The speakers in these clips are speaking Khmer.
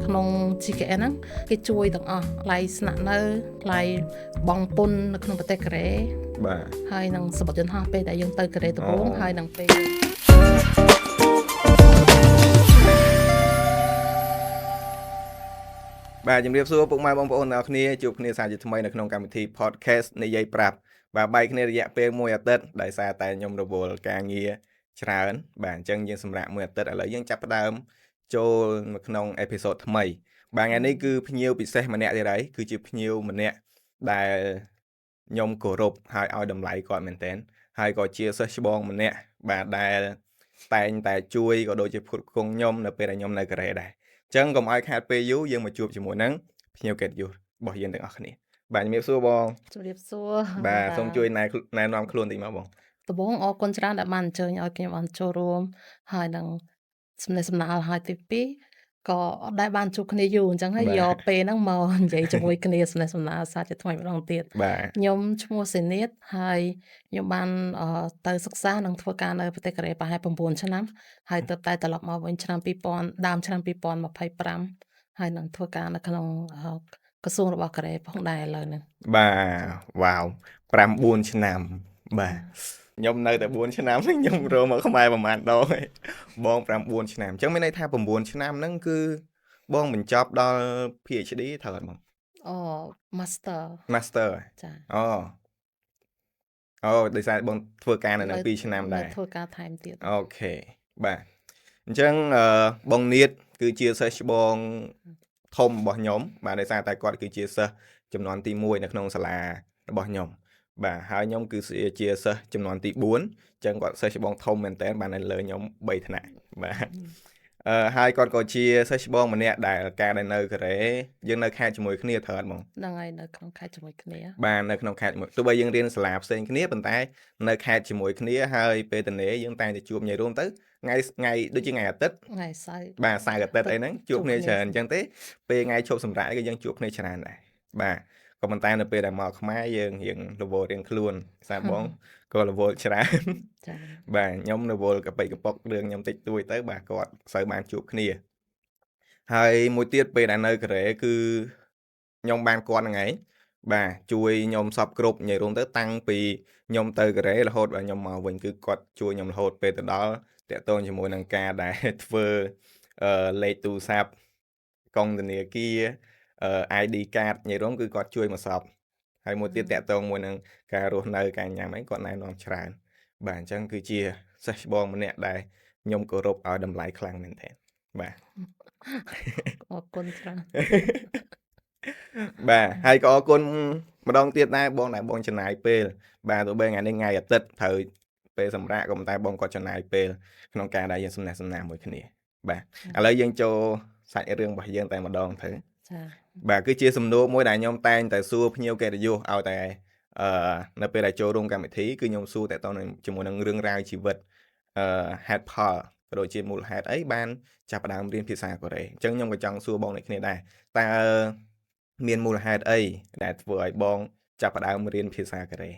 ក្នុង GKN ហ្នឹងគេជួយទាំងអស់ថ្លៃស្នាក់នៅថ្លៃបង់ពន្ធនៅក្នុងប្រទេសកូរ៉េ បាទ ហើយនឹងសំបុត្រយន្តហោះពេលដែលយើងទៅកូរ៉េដំបូង អូ ហើយនឹងពេល បាទជំរាបសួរពុកម៉ែបងប្អូនទាំងអស់គ្នាជួបគ្នាសាជាថ្មីនៅក្នុងកម្មវិធី podcast និយាយប្រាប់បាទបែកគ្នារយៈពេលមួយអាទិត្យដោយសារតែខ្ញុំរវល់ការងារច្រើនបាទអញ្ចឹងយើងសម្រាកមួយអាទិត្យឥឡូវយើងចាប់ផ្ដើមចូលមកក្នុង episode ថ្មីបាទថ្ងៃនេះគឺភ្ញៀវពិសេសម្នាក់ទៀតហើយគឺជាភ្ញៀវម្នាក់ដែលខ្ញុំគោរពហើយឲ្យតម្លៃគាត់មែនទែនហើយក៏ជាសិស្សច្បងម្នាក់បាទដែលតែងតែជួយក៏ដូចជាផ្គត់ផ្គង់ខ្ញុំនៅពេលដែលខ្ញុំនៅកូរ៉េដែរ អញ្ចឹងកុំឲ្យខាតពេលយូរយើងមកជួបជាមួយនឹងភ្ញៀវកិត្តិយសរបស់យើងទាំងអស់គ្នាបាទជំរាបសួរបង ជំរាបសួរ បាទសូមជួយណែណែនាំខ្លួនតិចមកបង ដំបូងអរគុណច្រើនដែលបានអញ្ជើញឲ្យខ្ញុំបានចូលរួមហើយនឹងសំណេះសំណាលហើយទី2ក៏អត់ដែលបានជួបគ្នាយូរអញ្ចឹងហើយយកពេលហ្នឹងមកនិយាយជាមួយគ្នាសំណេះសំណាលសាជាថ្មីម្ដងទៀត បាទ ខ្ញុំឈ្មោះសេនីតហើយខ្ញុំបានទៅសិក្សានិងធ្វើការនៅប្រទេសកូរ៉េប្រហែល9ឆ្នាំហើយទើបតែត្រឡប់មកវិញឆ្នាំ2000ដើមឆ្នាំ2025ហើយនឹងធ្វើការនៅក្នុងក្រសួងរបស់កូរ៉េផងដែរឥឡូវហ្នឹង បាទវ៉ាវ9ឆ្នាំបាទខ្ញុំនៅតែ4ឆ្នាំខ្ញុំរកមកខ្មែរប្រហែលដងហើយបង9ឆ្នាំអញ្ចឹងមានន័យថា9ឆ្នាំហ្នឹងគឺបងបញ្ចប់ដល់ PhD ត្រូវអត់បង អូ Master Master ចា អូអូដោយសារបងធ្វើការនៅនឹង2ឆ្នាំដែរ ធ្វើការថែមទៀត OK បាទអញ្ចឹងអឺបងនៀតគឺជាសិស្សច្បងធំរបស់ខ្ញុំបាទដោយសារតែគាត់គឺជាសិស្សចំនួនទី1នៅក្នុងសាលារបស់ខ្ញុំបាទហើយខ្ញុំគឺជាសិស្សចំនួនទី4អញ្ចឹងគាត់សិស្សច្បងធំមែនតើបាននៅលើខ្ញុំ3ថ្នាក់បាទអឺហើយគាត់ក៏ជាសិស្សច្បងម្នាក់ដែលការដែលនៅកូរ៉េយើងនៅខេត្តជាមួយគ្នាត្រូវអត់បង ហ្នឹងហើយនៅក្នុងខេត្តជាមួយគ្នា បាទនៅក្នុងខេត្តមួយទោះបីយើងរៀនសាលាផ្សេងគ្នាប៉ុន្តែនៅខេត្តជាមួយគ្នាហើយពេលតនេយើងតែងតែជួបនិយាយរួមទៅថ្ងៃថ្ងៃដូចជាថ្ងៃអាទិត្យ ថ្ងៃសៅរ៍ បាទសៅរ៍អាទិត្យអីហ្នឹងជួបគ្នាច្រើនអញ្ចឹងទេពេលថ្ងៃឈប់សម្រាកក៏យើងជួបគ្នាច្រើនដែរបាទក៏ប៉ុន្តែនៅពេលដែលមកខ្មែរយើងរៀងរវល់រៀងខ្លួនសារបងក៏រវល់ច្រើន ចា បាទខ្ញុំរវល់កប៉ិកប៉ុករឿងខ្ញុំតិចតួចទៅបាទគាត់សូវបានជួបគ្នាហើយមួយទៀតពេលដែលនៅកូរ៉េគឺខ្ញុំបានគាត់ហ្នឹងឯងបាទជួយខ្ញុំសពគ្រប់និយាយរួមទៅតាំងពីខ្ញុំទៅកូរ៉េរហូតដល់ខ្ញុំមកវិញគឺគាត់ជួយខ្ញុំរហូតពេលទៅដល់តាក់ទងជាមួយនឹងការដែលធ្វើលេខទូរស័ព្ទកុងធនាគារ ID card និយាយរួមគឺគាត់ជួយមកសពហើយមួយទៀតតាក់ទងមួយនឹងការរស់នៅការញ៉ាំអីគាត់ណែនាំច្រើនបាទអញ្ចឹងគឺជាសិស្សច្បងម្នាក់ដែលខ្ញុំគោរពឲ្យតម្លៃខ្លាំងមែនទែនបាទ អរគុណច្រើន បាទហើយក៏អរគុណម្ដងទៀតដែរបងដែលបងចំណាយពេលបាទទោះបីថ្ងៃនេះថ្ងៃអាទិត្យត្រូវពេលសម្រាកក៏ប៉ុន្តែបងក៏ចំណាយពេលក្នុងការដែលយើងសំណេះសំណាលមួយគ្នាបាទឥឡូវយើងចូលសាច់រឿងរបស់យើងតែម្ដងទៅ ចា បាទគឺជាសំណួរមួយដែលខ្ញុំតែងតែសួរភ្ញៀវកិត្តិយសឲ្យតែនៅពេលដែលចូលរួមកម្មវិធីគឺខ្ញុំសួរតទៅនឹងជាមួយនឹងរឿងរ៉ាវជីវិតហេតុផលក៏ដូចជាមូលហេតុអីបានចាប់ផ្ដើមរៀនភាសាកូរ៉េអញ្ចឹងខ្ញុំក៏ចង់សួរបងដូចគ្នាដែរតើមានមូលហេតុអីដែលធ្វើឲ្យបងចាប់ផ្ដើមរៀនភាសាកូរ៉េ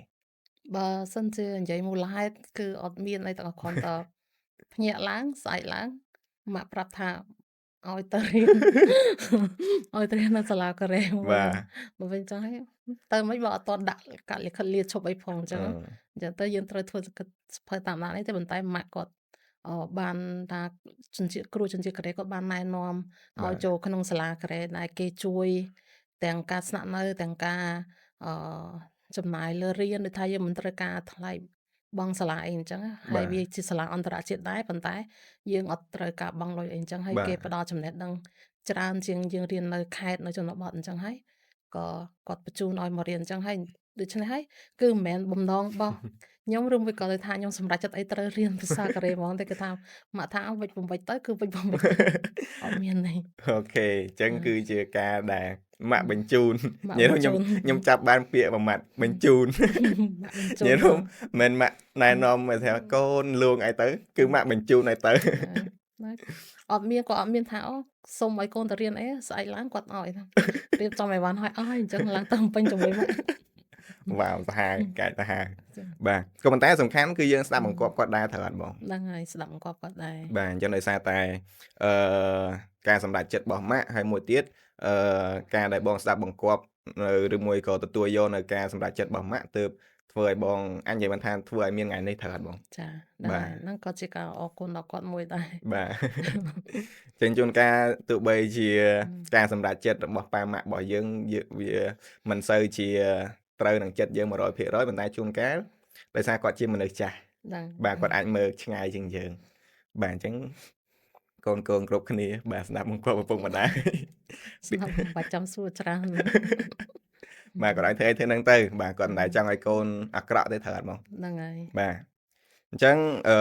បើសិនជានិយាយមូលហេតុគឺអត់មានអីទាំងអស់គ្រាន់តែភ្ញាក់ឡើងស្អែកឡើងម៉ាក់ប្រាប់ថាឲ្យទៅរៀនឲ្យទៅរៀននៅសាលាកូរ៉េមួយ បាទ មកវិញចឹងហើយទៅមិនបើអត់តដាក់កាត់លិខិតលាឈប់អីផងអញ្ចឹងអញ្ចឹងទៅយើងត្រូវធ្វើសភៅតាមដានអីទេប៉ុន្តែម៉ាក់គាត់បានថាជនជាតិគ្រូជនជាតិកូរ៉េគាត់បានណែនាំឲ្យចូលក្នុងសាលាកូរ៉េដែលគេជួយទាំងការស្នាក់នៅទាំងការចំណាយលើរៀនដូចថាយើងមិនត្រូវការថ្លៃបង់សាលាអីអញ្ចឹងហើយវាជាសាលាអន្តរជាតិដែរប៉ុន្តែយើងអត់ត្រូវការបង់លុយអីអញ្ចឹងហើយគេផ្ដល់ចំណេះដឹងច្រើនជាងយើងរៀននៅខេត្តនៅជនបទអញ្ចឹងហើយក៏គាត់បញ្ជូនឲ្យមករៀនអញ្ចឹងហើយដូច្នេះហើយគឺមិនមែនបំណងរបស់ខ្ញុំឬមួយក៏លើថាខ្ញុំសម្រេចចិត្តអីត្រូវរៀនភាសាកូរ៉េហ្មងតែគឺថាម៉ាក់ថាវិចបំវិចទៅគឺវិចបំវិចអត់មានទេ OK អញ្ចឹងគឺជាការដែលម៉ាក់បញ្ជូននិយាយខ្ញុំខ្ញុំចាប់បានពាក្យមួយម៉ាត់បញ្ជូននិយាយរួមមិនម៉ាក់ណែនាំថាកូនលួងអីទៅគឺម៉ាក់បញ្ជូនអីទៅ អត់មានគាត់អត់មានថាអូសុំឲ្យកូនទៅរៀនអីស្អែកឡើងគាត់ឲ្យរៀបចំឲ្យបានហើយអស់អញ្ចឹងឡើងទៅពេញជាមួយម៉ាក់ វ៉ាវសាហាវកាចសាហាវ ចា បាទក៏ប៉ុន្តែសំខាន់គឺយើងស្ដាប់បង្គាប់គាត់ដែរត្រូវអត់បង ហ្នឹងហើយស្ដាប់បង្គាប់គាត់ដែរ បាទអញ្ចឹងដោយសារតែអឺការសម្រេចចិត្តរបស់ម៉ាក់ហើយមួយទៀតអឺការដែលបងស្ដាប់បង្គាប់នៅឬមួយក៏ទទួលយកនៅការសម្រេចចិត្តរបស់ម៉ាក់ទើបធ្វើឲ្យបងអញនិយាយបានថាធ្វើឲ្យមានថ្ងៃនេះត្រូវអត់បង ចាហ្នឹង បាទ ហើយហ្នឹងក៏ជាការអរគុណដល់គាត់មួយដែរ បាទ ចឹងជួនកាលទោះបីជាការសម្រេចចិត្តរបស់ប៉ាម៉ាក់របស់យើងយើងវាមិនសូវជាត្រូវនឹងចិត្តយើង100%ប៉ុន្តែជួនកាលដោយសារគាត់ជាមនុស្សចាស់ ហ្នឹង បាទគាត់អាចមើលឆ្ងាយជាងយើងបាទអញ្ចឹងកូនកូនគ្រប់គ្នាបាទស្ដាប់បង្គាប់ឪពុកម្ដាយ ស្ដាប់មិនបាច់ចាំសួរច្រើន បាទគាត់ឲ្យធ្វើអីធ្វើហ្នឹងទៅបាទគាត់មិនដែលចង់ឲ្យកូនអាក្រក់ទេត្រូវអត់បង ហ្នឹងហើយ បាទអញ្ចឹងអឺ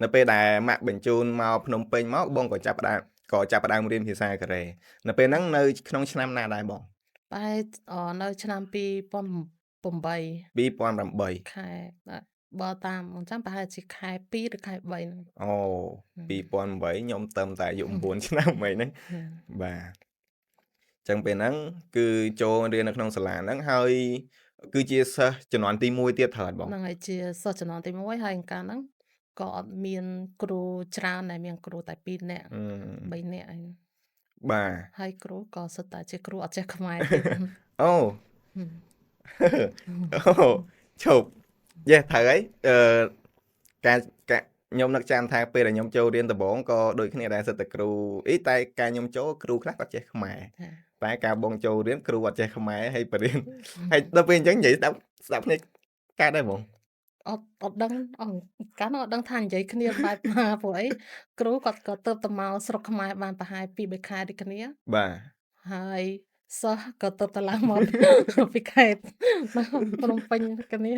នៅពេលដែលម៉ាក់បញ្ជូនមកភ្នំពេញមកបងក៏ចាប់ផ្ដើមក៏ចាប់ផ្ដើមរៀនភាសាកូរ៉េនៅពេលហ្នឹងនៅក្នុងឆ្នាំណាដែរបង ប្រហែលនៅឆ្នាំ2008 2008 ខែបើតាមមិនចាំប្រហែលជាខែ2ឬខែ3ហ្នឹង អូ2008ខ្ញុំទៅតែអាយុ9ឆ្នាំអីហ្នឹងបាទអញ្ចឹងពេលហ្នឹងគឺចូលរៀននៅក្នុងសាលាហ្នឹងហើយគឺជាសិស្សជំនាន់ទី1ទៀតត្រូវអត់បង ហ្នឹងហើយជាសិស្សជំនាន់ទី1ហើយកាលហ្នឹងក៏អត់មានគ្រូច្រើនដែរមានគ្រូតែ2នាក់3នាក់អី បាទ ហើយគ្រូក៏សុទ្ធតែជាគ្រូអត់ចេះខ្មែរទៀត អូអូឈប់យេត្រូវហើយអឺការការខ្ញុំនឹកចាំថាពេលដែលខ្ញុំចូលរៀនដំបូងក៏ដូចគ្នាដែរសិតតែគ្រូអីតែការខ្ញុំចូលគ្រូខ្លះគាត់ចេះខ្មែរតែការបងចូលរៀនគ្រូអត់ចេះខ្មែរហើយបរៀនហើយដល់ពេលអញ្ចឹងនិយាយស្ដាប់ស្ដាប់គ្នាកើតដែរបង អត់អត់ដឹងអងកាលនោះអត់ដឹងថានិយាយគ្នាបែបណាព្រោះអីគ្រូគាត់ក៏ទៅទៅមកស្រុកខ្មែរបានប្រហែល2 3ខែដូចគ្នា បាទ ហើយសិស្សក៏ទៅទៅឡើងមកពីខេត្តមកភ្នំពេញគ្នា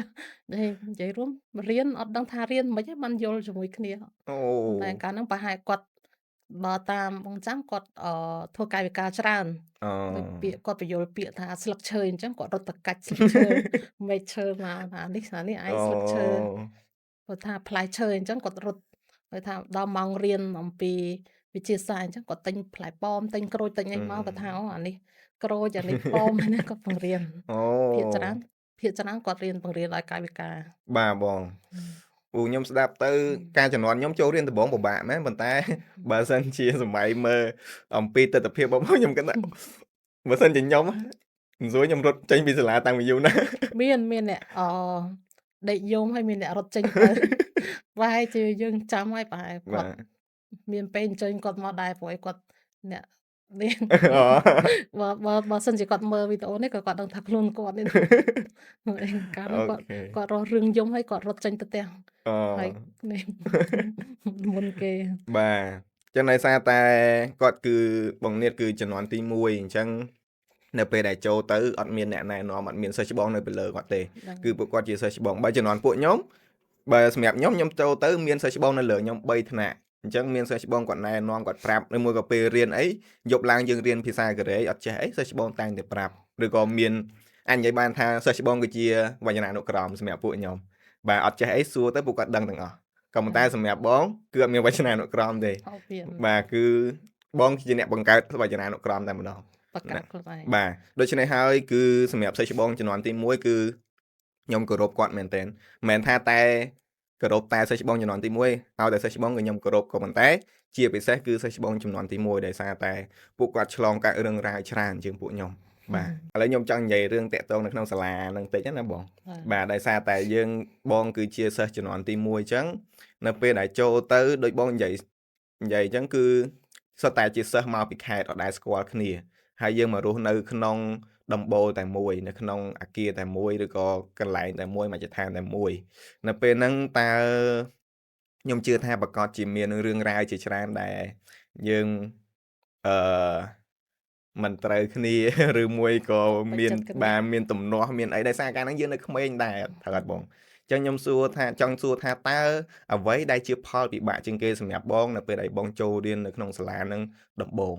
និយាយរួមរៀនអត់ដឹងថារៀនមិនបានយល់ជាមួយគ្នា អូ តែកាលហ្នឹងប្រហែលគាត់បើតាមបងចាំគាត់អឺធ្វើកាយវិការច្រើន អូ ដូចពាក្យគាត់បញ្យល់ពាក្យថាស្លឹកឈើអញ្ចឹងគាត់រត់ទៅកាច់ស្លឹកឈើមែកឈើមកថានេះអានេះឯងស្លឹកឈើគាត់ថាផ្លែឈើអញ្ចឹងគាត់រត់គាត់ថាដល់ម៉ោងរៀនអំពីវិទ្យាសាស្ត្រអញ្ចឹងគាត់ទិញផ្លែប៉ោមទិញក្រូចទិញអីមកគាត់ថាអូអានេះក្រូចអានេះប៉ោមហ្នឹងគាត់បង្រៀន អូ ភាគច្រើនភាគច្រើនគាត់រៀនបង្រៀនឲ្យកាយវិការ បាទបងពូខ្ញុំស្ដាប់ទៅការជំនាន់ខ្ញុំចូលរៀនដំបូងពិបាកមែនប៉ុន្តែបើសិនជាសម័យមើលអំពីទស្សនវិជ្ជារបស់ខ្ញុំគិតថាបើសិនជាខ្ញុំមិនស្រួលខ្ញុំរត់ចេញពីសាលាតាំងពីយូរណាស់ មានមានអ្នកអដេកយំហើយមានអ្នករត់ចេញទៅប្រហែលជាយើងចាំហើយប្រហែលគាត់មានពេលអញ្ជើញគាត់មកដែរព្រោះឯគាត់អ្នកនេះ អូ បើបើបើសិនជាគាត់មើលវីដេអូនេះក៏គាត់ដឹងថាខ្លួនគាត់នេះកាលនោះគាត់គាត់រស់រឿងយំហើយគាត់រត់ចេញទៅផ្ទះ អូ ហើយនេះមុនគេ បាទចឹងដោយសារតែគាត់គឺបងនៀតគឺជំនាន់ទី1អញ្ចឹងនៅពេលដែលចូលទៅអត់មានអ្នកណែនាំអត់មានសិស្សច្បងនៅពីលើគាត់ទេគឺពួកគាត់ជាសិស្សច្បងបើជំនាន់ពួកខ្ញុំបើសម្រាប់ខ្ញុំខ្ញុំចូលទៅមានសិស្សច្បងនៅលើខ្ញុំ3ថ្នាក់អញ្ចឹងមានសិស្សច្បងគាត់ណែនាំគាត់ប្រាប់ឬមួយក៏ពេលរៀនអីយប់ឡើងយើងរៀនភាសាកូរ៉េអត់ចេះអីសិស្សច្បងតែងតែប្រាប់ឬក៏មានអញនិយាយបានថាសិស្សច្បងគឺជាវញ្ញនានុក្រមសម្រាប់ពួកខ្ញុំបាទអត់ចេះអីសួរទៅពួកគាត់ដឹងទាំងអស់ក៏ប៉ុន្តែសម្រាប់បងគឺអត់មានវចនានុក្រមទេបាទគឺបងជាអ្នកបង្កើតវចនានុក្រមតែម្ដង បង្កើតខ្លួនឯង បាទដូច្នេះហើយគឺសម្រាប់សិស្សច្បងជំនាន់ទី1គឺខ្ញុំគោរពគាត់មែនទែនមិនមែនថាតែគោរពតែសិស្សច្បងជំនាន់ទី1ឲ្យតែសិស្សច្បងក៏ខ្ញុំគោរពក៏ប៉ុន្តែជាពិសេសគឺសិស្សច្បងជំនាន់ទី1ដោយសារតែពួកគាត់ឆ្លងកាត់រឿងរ៉ាវច្រើនជាងពួកខ្ញុំបាទឥឡូវខ្ញុំចង់និយាយរឿងតាក់ទងនៅក្នុងសាលានឹងតិចណាបងបាទដោយសារតែយើងបងគឺជាសិស្សជំនាន់ទី1អញ្ចឹងនៅពេលដែលចូលទៅដូចបងនិយាយនិយាយអញ្ចឹងគឺសុទ្ធតែជាសិស្សមកពីខេត្តអត់ដែលស្គាល់គ្នាហើយយើងមករស់នៅក្នុងដំបូលតែមួយនៅក្នុងអាគារតែមួយឬក៏កន្លែងតែមួយមជ្ឈដ្ឋានតែមួយនៅពេលហ្នឹងតើខ្ញុំជឿថាប្រកាសជាមានរឿងរ៉ាវជាច្រើនដែលយើងអឺមិនត្រូវគ្នាឬមួយក៏មានបាទមានទំនាស់មានអីដោយសារកាលហ្នឹងយើងនៅក្មេងដែរត្រូវអត់បងចឹងខ្ញុំសួរថាចង់សួរថាតើអ្វីដែលជាផលពិបាកជាងគេសម្រាប់បងនៅពេលដែលបងចូលរៀននៅក្នុងសាលាហ្នឹងដំបូង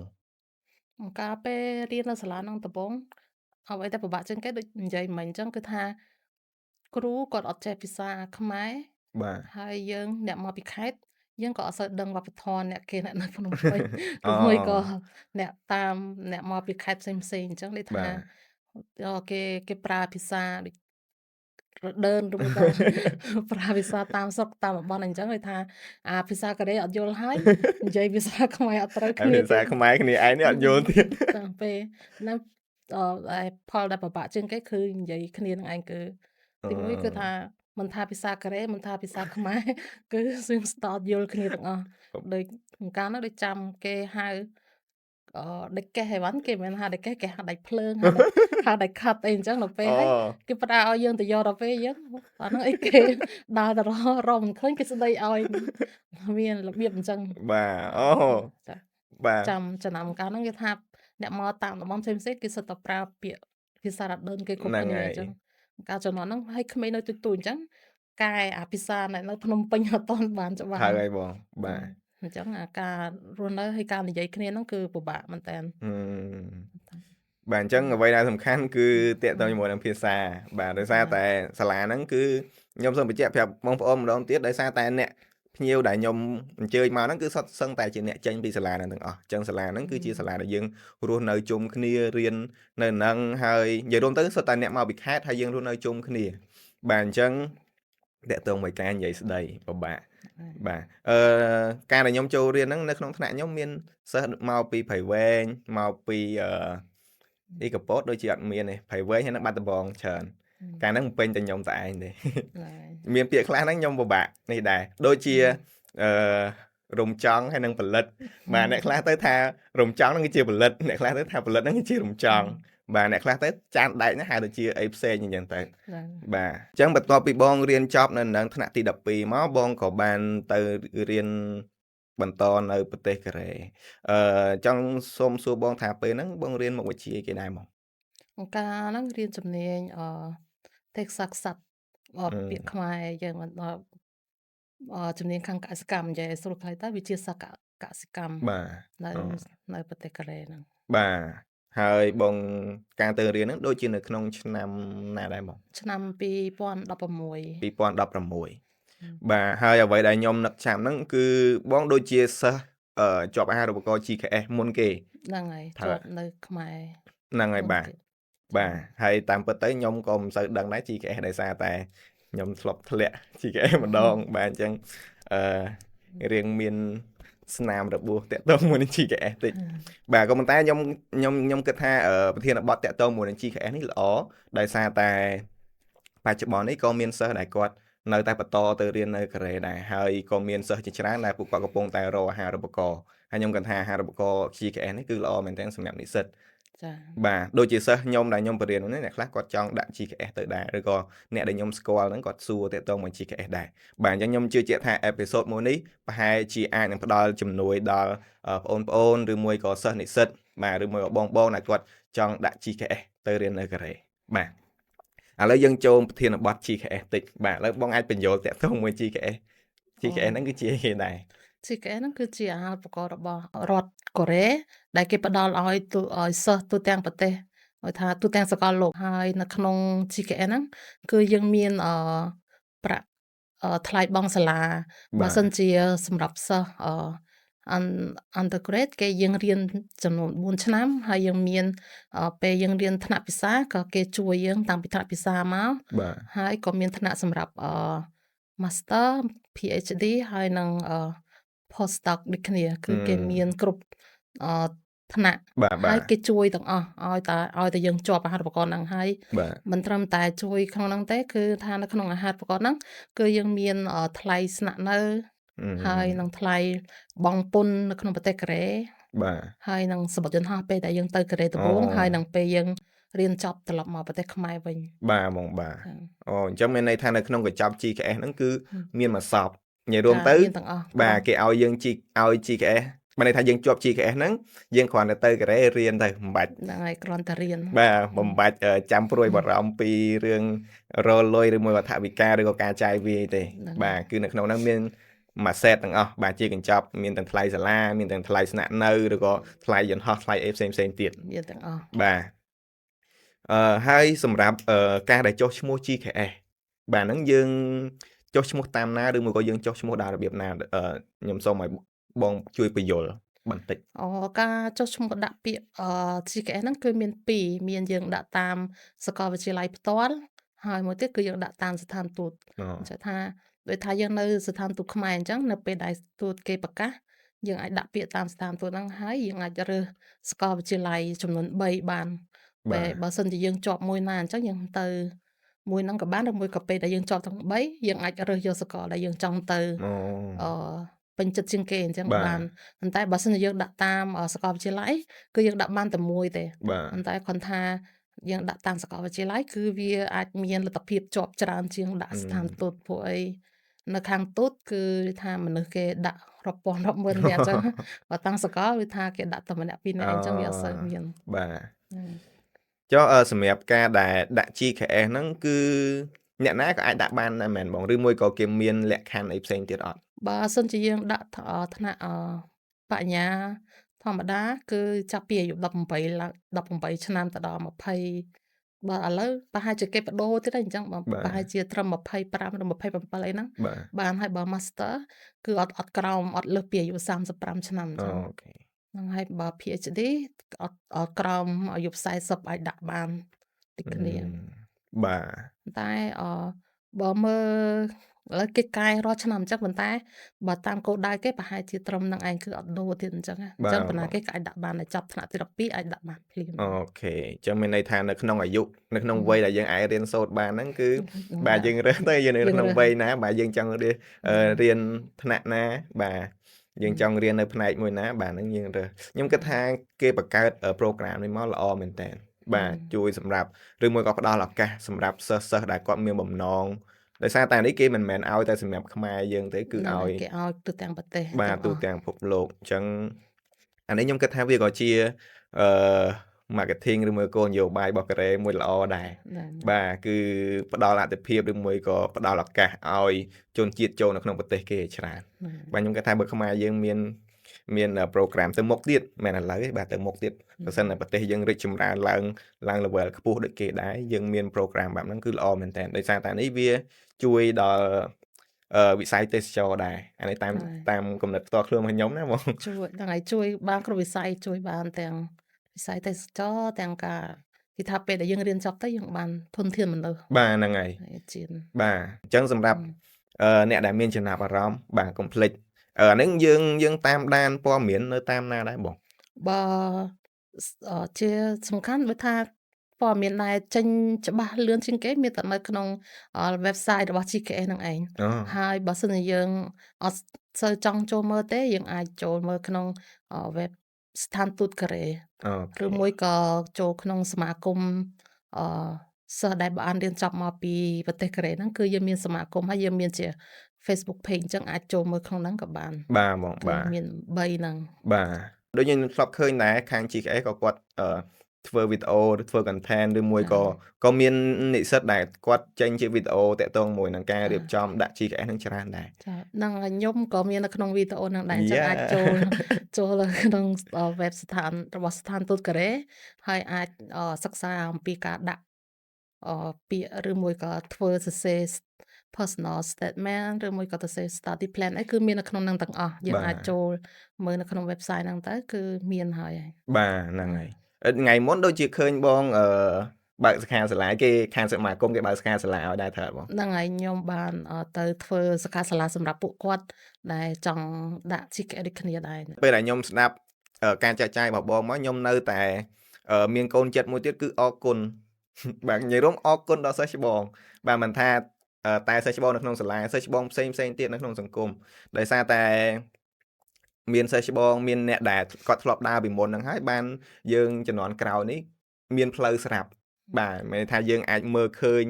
កាលពេលរៀននៅសាលាហ្នឹងដំបូងអ្វីដែលពិបាកជាងគេដូចនិយាយមិញអញ្ចឹងគឺថាគ្រូគាត់អត់ចេះភាសាខ្មែរ បាទ ហើយយើងអ្នកមកពីខេត្តយើងក៏អត់សូវដឹងវប្បធម៌អ្នកគេអ្នកនៅភ្នំពេញឬមួយក៏អ្នកតាមអ្នកមកពីខេត្តផ្សេងផ្សេងអញ្ចឹងដូចថា គេគេប្រើភាសាដូចរដើន ឬមួយក៏ ប្រើភាសាតាមស្រុកតាមតំបន់អញ្ចឹង ដូចថាអាភាសាកូរ៉េអត់យល់ហើយ និយាយភាសាខ្មែរអត់ត្រូវ អា គ្នា ភា ទៀត សាខ្មែរគ្នាឯងនេះអត់យល់ទៀត តាំងពេលហ្នឹង អឺ ឯផលដែលពិបាកជាងគេគឺនិយាយគ្នានឹងឯងគឺ ទីមួយគឺថាមិនថាភាសាកូរ៉េ មិនថាភាសាខ្មែរ គឺសៀងស្ទើរអត់យល់គ្នាទាំងអស់ ដូចកាលនោះដូចចាំគេហៅ ដែកកេះអីវ៉ាន់ គេមិនមែនហៅដែកកេះ គេហៅដែកភ្លើង ហៅដែក ហៅដែកខាត់អីអញ្ចឹង ដល់ពេល អូ ហើយគេផ្ដើរឲ្យយើងទៅយក ដល់ពេលយើងអាហ្នឹងអីគេ ដើរទៅរកមិនឃើញគេស្ដីឲ្យ មានរបៀបអញ្ចឹង បាទអូ ចា បាទ ចាំចំណាំកាលហ្នឹងគេថាអ្នកមកតាមតំបន់ផ្សេងៗគេសុទ្ធតែប្រើពាក្យភាសារ៉ាដើនគេគ្រប់ ហ្នឹងហើយ គ្នាអញ្ចឹង កាលជំនាន់ហ្នឹងហើយក្មេងនៅតូចៗអញ្ចឹង កែអាភាសាអ្នកនៅភ្នំពេញអត់ទាន់បានច្បាស់ ត្រូវហើយបងបាទ អញ្ចឹងអាការរស់នៅហើយការនិយាយគ្នាហ្នឹងគឺពិបាកមែនតើ ហឹមបាទអញ្ចឹងអ្វីដែលសំខាន់គឺទាក់ទងជាមួយនឹងភាសាបាទដោយសារតែសាលាហ្នឹងគឺខ្ញុំសូមបញ្ជាក់ប្រាប់បងប្អូនម្ដងទៀតដោយសារតែអ្នកភ្ញៀវដែលខ្ញុំអញ្ជើញមកហ្នឹងគឺសុទ្ធសឹងតែជាអ្នកចេញពីសាលាហ្នឹងទាំងអស់អញ្ចឹងសាលាហ្នឹងគឺជាសាលាដែលយើងរស់នៅជុំគ្នារៀននៅហ្នឹងហើយនិយាយរួមទៅសុទ្ធតែអ្នកមកពីខេត្តហើយយើងរស់នៅជុំគ្នាបាទអញ្ចឹងទាក់ទងមួយការនិយាយស្ដីពិបាកបាទការដែលខ្ញុំចូលរៀនហ្នឹងនៅក្នុងថ្នាក់ខ្ញុំមានសិស្សមកពីព្រៃវែងមកពីអ៊ីកពតដូចជាអត់មានទេព្រៃវែងហើយនឹងបាត់ដំបងច្រើនកាលហ្នឹងមិនពេញតែខ្ញុំតែឯងទេមានពាក្យខ្លះហ្នឹងខ្ញុំពិបាកនេះដែរដូចជាអឺរំចង់ហើយនឹងផលិតបាទអ្នកខ្លះទៅថារំចង់ហ្នឹងគឺជាផលិតអ្នកខ្លះទៅថាផលិតហ្នឹងគឺជារំចង់បាទអ្នកខ្លះទៅចានដែកហ្នឹងហៅទៅជាអីផ្សេងអញ្ចឹងទៅបាទអញ្ចឹងបន្ទាប់ពីបងរៀនចប់នៅនឹងថ្នាក់ទី12មកបងក៏បានទៅរៀនបន្តនៅប្រទេសកូរ៉េចង់សូមសួរបងថាពេលហ្នឹងបងរៀនមុខវិជ្ជាគេដែរមក កាលហ្នឹងរៀនជំនាញទេសាខ្សាត់ពាក្យខ្មែរយើងមិនដល់ជំនាញខាងកសិកម្មនិយាយឲ្យស្រួលខ្លីទៅវិទ្យាសាស្ត្រកសិកម្ម បាទ នៅប្រទេសកូរ៉េហ្នឹង បាទហើយបងការទៅរៀនហ្នឹងដូចជានៅក្នុងឆ្នាំណាដែរបង ឆ្នាំ2016 2016បាទហើយអ្វីដែលខ្ញុំនឹកចាំហ្នឹងគឺបងដូចជាសិស្សជាប់អាហារូបករណ៍ GKS មុនគេ ហ្នឹងហើយជាប់នៅខ្មែរ ហ្នឹងហើយបាទបាទហើយតាមពិតទៅខ្ញុំក៏មិនសូវដឹងដែរ GKS ដោយសារតែខ្ញុំធ្លាប់ធ្លាក់ GKS ម្ដងបាទអញ្ចឹងរៀងមានស្នាមរបួសតាក់ទងមួយនឹង GKS តិចបាទក៏ប៉ុន្តែខ្ញុំខ្ញុំខ្ញុំគិតថាប្រធានបទតាក់ទងមួយនឹង GKS នេះល្អដោយសារតែបច្ចុប្បន្ននេះក៏មានសិស្សដែលគាត់នៅតែបន្តទៅរៀននៅកូរ៉េដែរហើយក៏មានសិស្សជាច្រើនដែលពួកគាត់កំពុងតែរកអាហារូបករណ៍ហើយខ្ញុំគិតថាអាហារូបករណ៍ GKS នេះគឺល្អមែនទែនសម្រាប់និស្សិត ចា៎ បាទដូចជាសិស្សខ្ញុំដែលខ្ញុំបរៀនហ្នឹងអ្នកខ្លះគាត់ចង់ដាក់ GKS ទៅដែរឬក៏អ្នកដែលខ្ញុំស្គាល់ហ្នឹងគាត់សួរទាក់ទងមួយ GKS ដែរបាទអញ្ចឹងខ្ញុំជឿជាក់ថា episode មួយនេះប្រហែលជាអាចនឹងផ្ដល់ជំនួយដល់បងប្អូនឬមួយក៏សិស្សនិស្សិតបាទឬមួយក៏បងបងដែលគាត់ចង់ដាក់ GKS ទៅរៀននៅកូរ៉េបាទឥឡូវយើងចូលប្រធានបទ GKS តិចបាទឥឡូវបងអាចបញ្យល់ទាក់ទងមួយ GKS GKS ហ្នឹងគឺជាអីគេដែរ GKS ហ្នឹងគឺជាអាហារូបករណ៍របស់រដ្ឋកូរ៉េដែលគេផ្ដល់ឲ្យទូឲ្យសិស្សទូទាំងប្រទេសឲ្យថាទូទាំងសកលលោកហើយនៅក្នុង GKS ហ្នឹងគឺយើងមានប្រាក់ថ្លៃបង់សាលាបើសិនជាសម្រាប់សិស្សundergrad គេយើងរៀនចំនួន4ឆ្នាំហើយយើងមានពេលយើងរៀនថ្នាក់ពិសាក៏គេជួយយើងតាំងពីថ្នាក់ពិសាមក បាទ ហើយក៏មានថ្នាក់សម្រាប់ Master PhD ហើយនិង Postdoc ដូចគ្នាគឺគេមានគ្រប់ថ្នាក់ បាទ ហើយគេជួយទាំងអស់ឲ្យតែយើងជាប់អាហារូបករណ៍ហ្នឹងហើយ បាទ មិនត្រឹមតែជួយក្នុងហ្នឹងទេគឺថានៅក្នុងអាហារូបករណ៍ហ្នឹងគឺយើងមានថ្លៃស្នាក់នៅហើយនឹងថ្លៃបង់ពន្ធនៅក្នុងប្រទេសកូរ៉េ បាទ ហើយនឹងសំបុត្រយន្តហោះពេលដែលយើងទៅកូរ៉េដំបូងហើយនឹងពេលយើងរៀនចប់ត្រឡប់មកប្រទេសខ្មែរវិញ បាទហ្មងបាទអូអញ្ចឹងមានន័យថានៅក្នុងកញ្ចប់ GKS ហ្នឹងគឺមានមួយសពនិយាយរួមទៅ មានទាំងអស់ បាទគេឲ្យយើង G ឲ្យ GKS មានន័យថាយើងជាប់ GKS ហ្នឹងយើងគ្រាន់តែទៅកូរ៉េរៀនទៅមិនបាច់ ហ្នឹងហើយគ្រាន់តែរៀន បាទមិនបាច់ចាំព្រួយបារម្ភពីរឿងរលុយឬមួយវត្ថវិការឬក៏ការចាយវាយទេបាទគឺនៅក្នុងហ្នឹងមានមួយសេតទាំងអស់បាទជាកញ្ចប់មានទាំងថ្លៃសាលាមានទាំងថ្លៃស្នាក់នៅឬក៏ថ្លៃយន្តហោះថ្លៃអីផ្សេងផ្សេងទៀត មានទាំងអស់ បាទហើយសម្រាប់ការដែលចុះឈ្មោះ GKS បាទហ្នឹងយើងចុះឈ្មោះតាមណាឬមួយក៏យើងចុះឈ្មោះដល់របៀបណាខ្ញុំសូមឲ្យបងជួយបញ្យល់ បន្តិច អូការចុះឈ្មោះដាក់ពាក្យGKS ហ្នឹងគឺមានពីរមានយើងដាក់តាមសាកលវិទ្យាល័យផ្ទាល់ហើយមួយទៀតគឺយើងដាក់តាមស្ថានទូត អូ អញ្ចឹងថាដូចថាយើងនៅស្ថានទូតខ្មែរអញ្ចឹងនៅពេលដែលទូតគេប្រកាសយើងអាចដាក់ពាក្យតាមស្ថានទូតហ្នឹងហើយយើងអាចរើសសាកលវិទ្យាល័យចំនួន3បាន បាទ ពេលបើសិនជាយើងជាប់មួយណាអញ្ចឹងយើងទៅមួយហ្នឹងក៏បានឬមួយក៏ពេលដែលយើងជាប់ទាំង3យើងអាចរើសយកសាកលដែលយើងចង់ទៅ អូ អឺពេញចិត្តជាងគេអញ្ចឹង បាទ បានប៉ុន្តែបើសិនជាយើងដាក់តាមសាកលវិទ្យាល័យគឺយើងដាក់បានតែមួយទេ បាទ ប៉ុន្តែគ្រាន់ថាយើងដាក់តាមសាកលវិទ្យាល័យគឺវាអាចមានលទ្ធភាពជាប់ច្រើនជាងដាក់ស្ថានទូតព្រោះអីនៅខាងទូតគឺថាមនុស្សគេដាក់រាប់ពាន់រាប់ម៉ឺននាក់អញ្ចឹង បើតាំងសាកលវាថាគេដាក់តែម្នាក់ពីរនាក់អញ្ចឹងវាអត់សូវមាន បាទ ហ្នឹង ចុះសម្រាប់ការដែលដាក់ GKS ហ្នឹងគឺអ្នកណាក៏អាចដាក់បានដែរមែនបងឬមួយក៏គេមានលក្ខខណ្ឌអីផ្សេងទៀតអត់ បើសិនជាយើងដាក់ថ្នាក់បញ្ញាធម្មតាគឺចាប់ពីអាយុ18ឡើង18ឆ្នាំទៅដល់20បើឥឡូវប្រហែលជាគេបដូរទៀតហើយអញ្ចឹងបើ បាទ ប្រហែលជាត្រឹម25ឬ27អីហ្នឹង បាទ បានហើយបើ Master គឺអត់ក្រោមអត់លើសពីអាយុ35ឆ្នាំអញ្ អូ ចឹង ខេ ហ្នឹងហើយបើ PhD អត់អត់ក្រោមអាយុ40អាចដាក់បានដូចគ្នា បាទ តែបើមើលឥឡូវគេកែរាល់ឆ្នាំអញ្ចឹងប៉ុន្តែបើតាមគោលដៅគេប្រហែលជាត្រឹមហ្នឹងឯងគឺអត់ដូរទៀតអញ្ចឹងណាអ បាទ ញ្ចឹងប៉ុណ្ណា បង គេក៏អាចដាក់បានដែរចាប់ថ្នាក់ទី12អាចដាក់បានភ្លាម អូខេអញ្ចឹងមានន័យថានៅក្នុងអាយុនៅក្នុងវ័យដែលយើងអាចរៀនសូត្របានហ្នឹងគឺបាទយើងរើសទៅយើងនៅក្នុងវ័យណាបាទយើងចង់រៀនរៀនថ្នាក់ណាបាទយើងចង់រៀននៅផ្នែកមួយណាបាទហ្នឹងយើងរើសខ្ញុំគិតថាគេបង្កើត program នេះមកល្អមែនតើបាទជួយសម្រាប់ឬមួយក៏ផ្ដល់ឱកាសសម្រាប់សិស្សៗដែលគាត់មានបំណងដោយសារតែនេះគេមិនមែនឲ្យតែសម្រាប់ខ្មែរយើងទេគឺ ហ្នឹង ឲ្យ ហើយគេឲ្យទូទាំងប្រទេស បាទ ទាំងអស់ ទូទាំងពិភពលោកអញ្ចឹងអានេះខ្ញុំគិតថាវាក៏ជាអឺ marketing ឬមួយគោលនយោបាយរបស់កូរ៉េមួយល្អដែរ ហ្នឹង បាទគឺផ្ដល់អត្ថភាពឬមួយក៏ផ្ដល់ឱកាសឲ្យជនជាតិចូលនៅក្នុងប្រទេសគេឲ្យច្រើន ហ្នឹង បាទខ្ញុំគិតថាបើខ្មែរយើងមានមាន program ទៅមុខទៀតមិនមែនឥឡូវទេបាទទៅមុខទៀតបើសិនតែប្រទេសយើងរីកចម្រើនឡើងឡើង level ខ្ពស់ដូចគេដែរយើងមាន program បែបហ្នឹងគឺល្អមែនតើដោយសារតែនេះវាជួយដល់វិស័យទេសចរណ៍ដែរអានេះតាម ហើយ តាមគំនិតផ្ទាល់ខ្លួនរបស់ខ្ញុំណាបង ជួយហ្នឹងហើយជួយបានគ្រប់វិស័យជួយបានទាំងវិស័យទេសចរណ៍ទាំងការគេថាពេលដែលយើងរៀនចប់ទៅយើងបានធនធានមនុស្ស បាទហ្នឹងហើយ ហើយជា បាទអញ្ចឹងសម្រាប់អ្នកដែលមានចំណាប់អារម្មណ៍បាទកុំភ្លេចអាហ្នឹងយើងយើងតាមដានព័ត៌មាននៅតាមណាដែរបង បើជាសំខាន់បើថាព័ត៌មានដែលចេញច្បាស់លឿនជាងគេមានតែនៅក្នុង website របស់ GKS ហ្នឹងឯង អូ ហើយបើសិនជាយើងអត់សូវចង់ចូលមើលទេយើងអាចចូលមើលក្នុង web ស្ថានទូតកូរ៉េ អូ ឬ ខេ មួយក៏ចូលក្នុងសមាគមអឺសិស្សដែលបានរៀនចប់មកពីប្រទេសកូរ៉េហ្នឹងគឺយើងមានសមាគមហើយយើងមានជា Facebook page អញ្ចឹងអាចចូលមើលក្នុងហ្នឹងក៏បាន បាទបង គឺ បាទ មាន3ហ្នឹង បាទដូចយើងធ្លាប់ឃើញដែរខាង GKS ក៏គាត់ធ្វើវីដេអូឬធ្វើ content ឬមួយ ចា ក៏ក៏មាននិស្សិតដែលគាត់ចេញជាវីដេអូតាក់ទងមួយនឹងការ ចា រៀបចំដាក់ GKS ហ្នឹងច្រើនដែរ ចាហ្នឹងហើយខ្ញុំក៏មាននៅក្នុងវីដេអូហ្នឹងដែរអញ្ចឹង យ៉ា អាចចូលចូលនៅក្នុង web ស្ថានរបស់ស្ថានទូតកូរ៉េហើយអាចសិក្សាអំពីការដាក់ពាក្យឬមួយក៏ធ្វើសរសេរ personal statement ឬមួយក៏សរសេរ study plan អីគឺមាននៅក្នុងហ្នឹងទាំងអស់យើង បាទ អាចចូលមើលនៅក្នុង website ហ្នឹងទៅគឺមានហើយហើយ បាទហ្នឹងហើយថ្ងៃមុនដូចជាឃើញបងបើកសិក្ខាសាលាគេខាងសមាគមគេបើកសិក្ខាសាលាឲ្យដែរត្រូវអត់បង ហ្នឹងហើយខ្ញុំបានទៅធ្វើសិក្ខាសាលាសម្រាប់ពួកគាត់ដែលចង់ដាក់ GKS ដូចគ្នាដែរ ពេលដែលខ្ញុំស្ដាប់ការចែកចាយរបស់បងមកខ្ញុំនៅតែមានកូនចិត្តមួយទៀតគឺអរគុណបាទនិយាយរួមអរគុណដល់សិស្សច្បងបាទមិនថាតែសិស្សច្បងនៅក្នុងសាលាសិស្សច្បងផ្សេងផ្សេងទៀតនៅក្នុងសង្គមដោយសារតែមានសិស្សច្បងមានអ្នកដែលគាត់ធ្លាប់ដើរពីមុនហ្នឹងហើយបានយើងជំនាន់ក្រោយនេះមានផ្លូវស្រាប់បាទមានន័យថាយើងអាចមើលឃើញ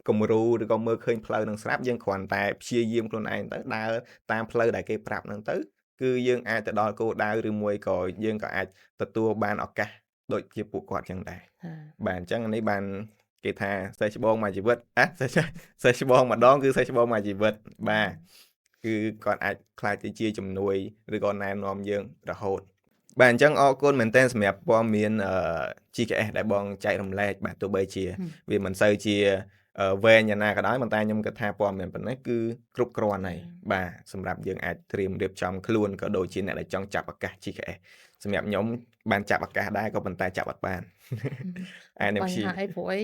គំរូឬក៏មើលឃើញផ្លូវនឹងស្រាប់យើងគ្រាន់តែព្យាយាមខ្លួនឯងទៅដើរតាមផ្លូវដែលគេប្រាប់ហ្នឹងទៅគឺយើងអាចទៅដល់គោលដៅឬមួយក៏យើងក៏អាចទទួលបានឱកាសដូចជាពួកគាត់ចឹងដែរ ចា បាទអញ្ចឹងអានេះបានគេថាសេះច្បងមួយជីវិតអាសេះសេះច្បងម្ដងគឺសេះច្បងមួយជីវិតបាទគឺគាត់អាចក្លាយទៅជាជំនួយឬក៏ណែនាំយើងរហូតបាទអញ្ចឹងអរគុណមែនទែនសម្រាប់ព័ត៌មានGKS ដែលបងចែករំលែកបាទទោះបីជាវាមិនសូវជា វែងយ៉ាងណាក៏ដោយប៉ុន្តែខ្ញុំគិតថាព័ត៌មានប៉ុណ្ណេះគឺគ្រប់គ្រាន់ហើយបាទសម្រាប់យើងអាចត្រៀមរៀបចំខ្លួនក៏ដូចជាអ្នកដែលចង់ចាប់ឱកាស GKS សម្រាប់ខ្ញុំបានចាប់ឱកាសដែរក៏ប៉ុន្តែចាប់អត់បានអានេះ បញ្ហាអីព្រោះអី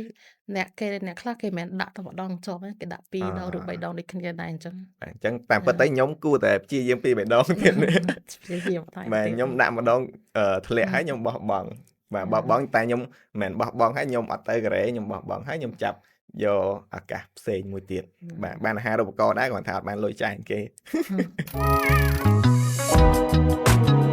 អ្នកគេអ្នកខ្លះគេមិនមែនដាក់តែម្ដងជាប់ទេគេដាក់2ដងឬ3ដងដូចគ្នាដែរអញ្ចឹង អញ្ចឹងតាមពិតទៅខ្ញុំគួរតែព្យាយាម2 3ដងទៀត ព្យាយាមតែ បាទខ្ញុំដាក់ម្ដងធ្លាក់ហើយខ្ញុំបោះបង់បាទបោះបង់តែខ្ញុំមិនមែនបោះបង់ហើយខ្ញុំអត់ទៅកូរ៉េខ្ញុំបោះបង់ហើយខ្ញុំចាប់យកឱកាសផ្សេងមួយទៀតបាទបានអាហារូបករណ៍ដែរគ្រាន់តែអត់បានលុយចាយគេ។